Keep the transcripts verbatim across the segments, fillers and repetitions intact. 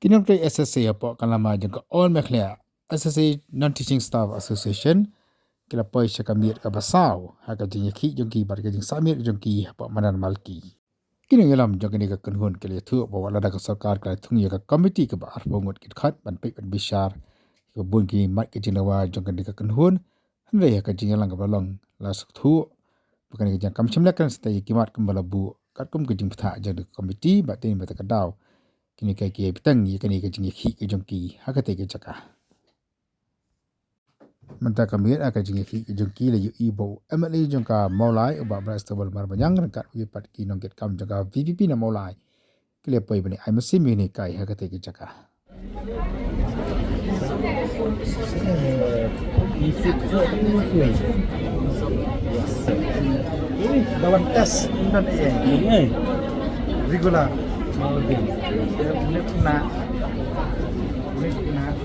Ki nongtrei S S A hapoh ka lama jong ka All Meghalaya S S A Non-Teaching Staff Association ki la poi sha ka miet kaba saw ha ka jingïakhih jong ki bad ka jingsah miet jong ki hapoh madan Malki. Ki nongïalam jong kane ka kynhun ki la ïathuh ba wat lada ka sorkar ka la thung ïa ka komiti kaba arphew ngut ki dkhot ban peit ban bishar ïa kiba bun ki mat ka jingdawa jong kane ka kynhun, hynrei ha ka jingïalang kaba long la sngewthuh ba kane ka jingkam shim leh kan sa ïa ki mat kumba la buh katkum ka jingbthah jong ka komiti, bad te ba te ka daw kine ki ïa bteng ïa kane ka jingïakhih ka jong ki ha kata ka jaka. Mynta ka miet ha ka jingïakhih ka jong ki la ïohi ba u M L A jong ka Mawlai, u Bah Brightstarwell Marbaniang, ryngkat bad ki nongkitkam jong ka V P P na Mawlai, ki la poi ban ai mynsiem ïa kane ka kai ha kata ka jaka. Dawan test, ynda eh, regular. Ni kena, ni kena, ni kena.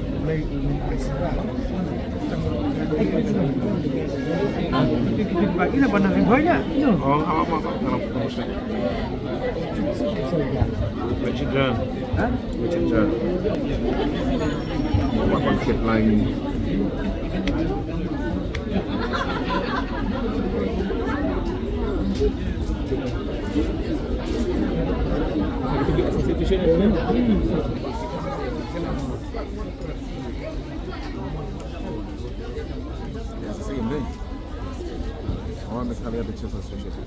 Yes, same thing. All Meghalaya Teachers Association.